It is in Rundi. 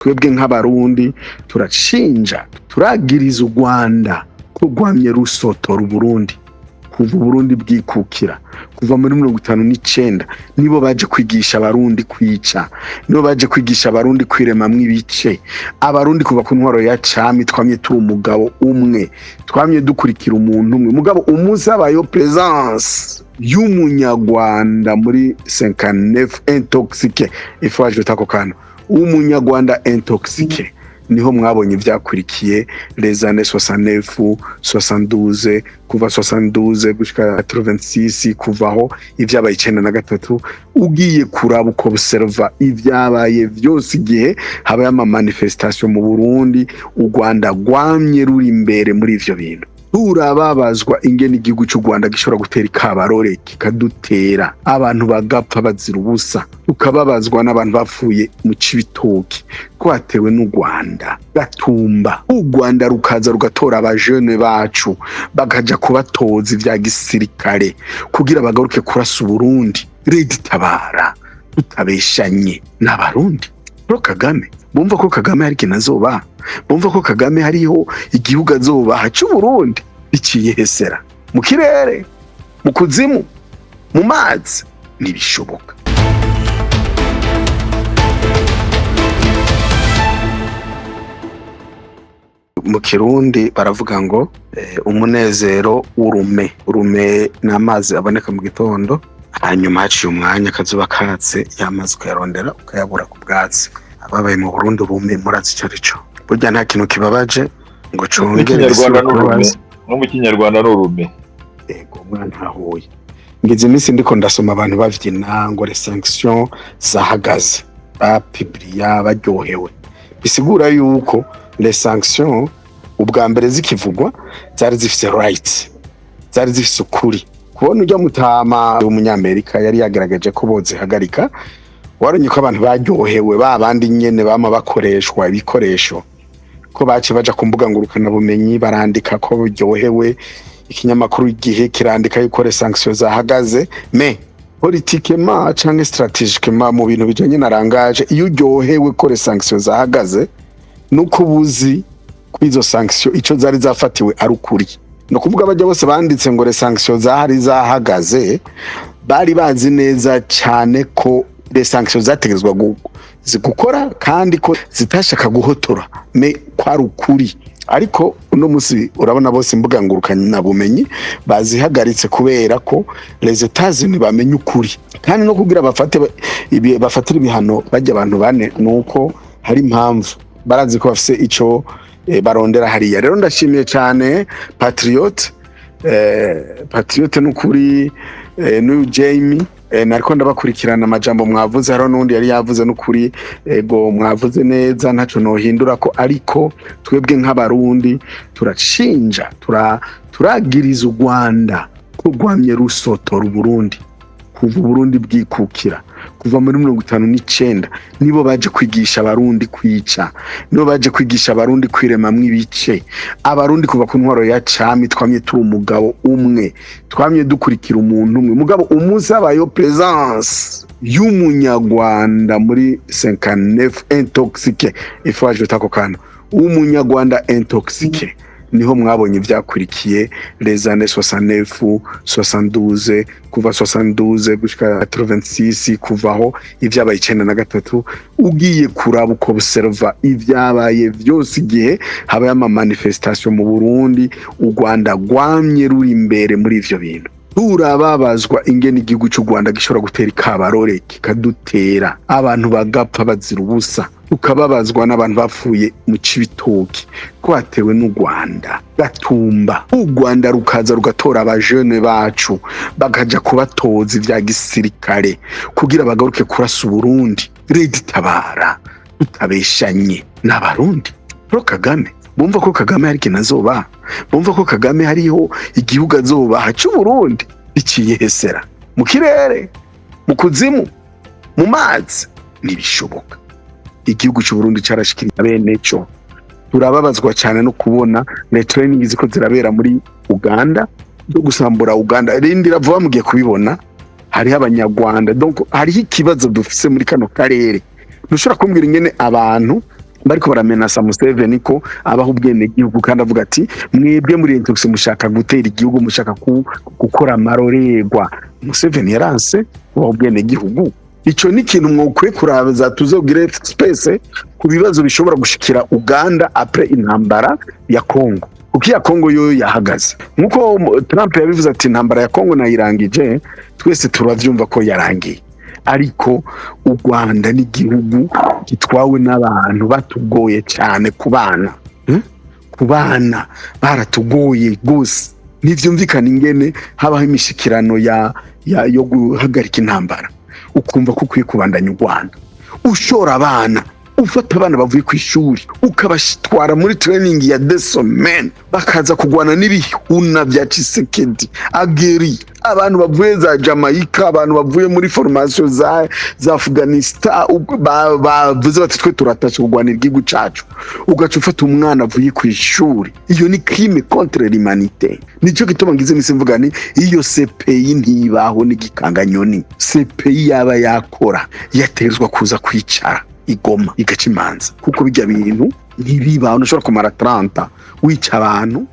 Twebwe nk'Abarundi turashinja, turagiriza u Rwanda ko rwamye rusotora Uburundi kuva Uburundi bwikukira, kuva muri 59. Nibo baje kwigisha Abarundi kwica, nibo baje kwigisha Abarundi kwiremamwo ibice. Abarundi kuva ku ntwaro ya cami twamye turi umugabo umwe, twamye dukurikira umuntu umwe. Mugabo umunsi habayeho présence y'Umunyarwanda muri 59 intoxiqué, il faut ajouter ako kantu, Umunyarwanda intoxiqué, niho mwabonye ivyakurikiye les années 69, 72, kuva 72 gushika 86, kuvaho ivyabaye 93. Ugiye kuraba, uko observa ivyabaye vyose, igihe habaye ama manifestation mu Burundi, u Rwanda rwamye ruri imbere muri ivyo bintu. Turababazwa ingene igihugu cy'u Rwanda gishobora gutera ikabarore, kikadutera, abantu bagapfa bazira ubusa. Tukababazwa n'abantu bapfuye mu Cibitoki twatewe n'u Rwanda, Gatumba, u Rwanda rukaza rugatora abajene bacu, bakaja kubatoza ivya gisirikare kugira bagaruke kurasa Uburundi. Redi tabara, tutabeshanye, n'Abarundi. Paul Kagame, bumva ko Kagame hari ikintu azobaha, bumva ko Kagame hariho igihugu azobaha c'Uburundi, biciye hesera mu kirere, mu kuzimu, mu mazi, ntibishoboka. Mu Kirundi baravuga ngo umunezero w'urume. Urume ni amazi aboneka mu gitondo, hanyuma haciye umwanya akazuba katse, y'amazi ukayarondera ukayabura ku bwatsi. Ababaye mu Burundi, urume murazi ico arico. Burya nta kintu kibabaje ngo congere N'ikinyarwanda gisubire n'urume. kubabaza. No mu Kinyarwanda n'urume. Ego, mwantahuye. Ngize iminsi ndiko ndasoma abantu bavyina ngo les sanctions zahagaze, bapibriya baryohewe. Bisigura yuko les sanctions ubwa mbere zikivugwa zari zifise right, zari zifise ukuri. Kubona ujya mutama w'Umunyamerika yari yagaragaje ko bozihagarika, waronye ko abantu baryohewe, ba bandi nyene bama bakoreshwa ibikoresho, ko bace baja ku mbuga ngurukanabumenyi barandika ko buryohewe. Ikinyamakuru Igihe kirandika yuko les sanctions zahagaze. Mais politiquement canke stratégiquement, mu bintu bijanye na langage, iyo uryohewe ko les sanctions zahagaze, nuko ubuzi ko izo sanctions ico zari zafatiwe ari ukuri. Ni ukuvuga bajya bose banditse ngo les sanctions zahari zahagaze, bari bazi neza cyane ko les sanctions zategerezwa gukora kandi ko zitashaka guhotora, mais kwari ukuri. Ariko uno musi urabona bose imbuga ngurukanabumenyi bazihagaritse kubera ko les États-Unis bamenye ukuri. Kandi no kugira bafate bafatire ibihano bajya abantu bane, nuko hari impamvu, barazi ko bafise ico barondera hariya. Rero ndashimiye cyane Patriote, Patriote n'ukuri, n'uyu Jamie, nariko ndabakurikirana amajambo mwavuze. Hariho n'undi yari yavuze n'ukuri. Ego, mwavuze neza, ntaco nohindura ko. Ariko twebwe nk'Abarundi turashinja, turagiriza u Rwanda ko rwamye rusotora Uburundi kuva Uburundi bwikukira, kuva muri 59. Nibo baje kwigisha Abarundi kwica, nibo baje kwigisha Abarundi kwiremamwo ibice. Abarundi kuva ku ntwaro ya cami twamye turi umugabo umwe, twamye dukurikira umuntu umwe. Mugabo umunsi habayeho présence y'Umunyarwanda muri 59 intoxiqué, il faut ajouter ako kantu, Umunyarwanda intoxiqué, niho mwabonye ivyakurikiye les années 69, 72, kuva 72 gushika 86, kuvaho ivyabaye 93. Ugiye kuraba, uko observa ivyabaye vyose, igihe habaye ama manifestation mu Burundi, u Rwanda rwamye ruri imbere muri ivyo bintu. Turababazwa ingene igihugu cy'u Rwanda gishobora gutera ikabarore, kikadutera, abantu bagapfa bazira ubusa. Tukababazwa n'abantu bapfuye mu Cibitoki twatewe n'u Rwanda, Gatumba, u Rwanda rukaza rugatora abajene bacu, bakaja kubatoza ivya gisirikare kugira bagaruke kurasa Uburundi. Redi tabara, tutabeshanye, n'Abarundi. Paul Kagame, bumva ko Kagame hari ikintu azobaha, bumva ko Kagame hariho igihugu azobaha c'Uburundi, biciye hesera mu kirere, mu kuzimu, mu mazi, ntibishoboka. Igihugu c'Uburundi carashikiriye bene co. Turababazwa cyane no kubona les training ziko zirabera muri Uganda zo gusambura Uganda. Rindira vuba mugiye kubibona. Hariho Abanyarwanda, donc hariho ikibazo dufise muri kano karere. Ntushobora kumbwira ingene abantu Bariko baramenasa Museveni ko abaho ubwenegihugu, kandi avuga ati: "Mwebwe muri intox, mushaka gutera igihugu, mushaka gukora amarorerwa." Museveni yaranse kubaho ubwenegihugu. Ico ni ikintu mwokwiye kuraza, tuzogire space ku bibazo bishobora gushikira Uganda après intambara ya Congo, kuko iya Congo yo yahagaze nkuko Trump yabivuze ati: "Intambara ya Congo nayirangije." Twese turavyumva ko yarangiye, ariko u Rwanda n'igihugu gitwawe n'abantu batugoye cyane ku bana, Ku bana baratugoye gose. Ntivyumvikana ingene habaho imishikirano ya yo guhagarika intambara, ukumva ko ukwiye kubandanya u Rwanda ushora abana, ufata abana bavuye ku ishuri, ukabatwara muri training ya 2 semaines, bakaza kugwana n'ibihuna vya Tshisekedi ageri, abantu bavuye za Jamaica, abantu bavuye muri formation za Afghanistan, bavuze bati: "Twe turatashe kugwanira igihugu cacu." Ugaca ufata umwana avuye ku ishuri. Iyo ni crime contre l'humanité. Nico gituma ngize imisi mvuga ni iyo CPI ntibaho n'igikanganyoni. CPI yaba yakora, yategerezwa kuza kwicara igoma igaca imanza, kuko bijya bintu ntibibaho. Ntushobora kumara 30 wica abantu.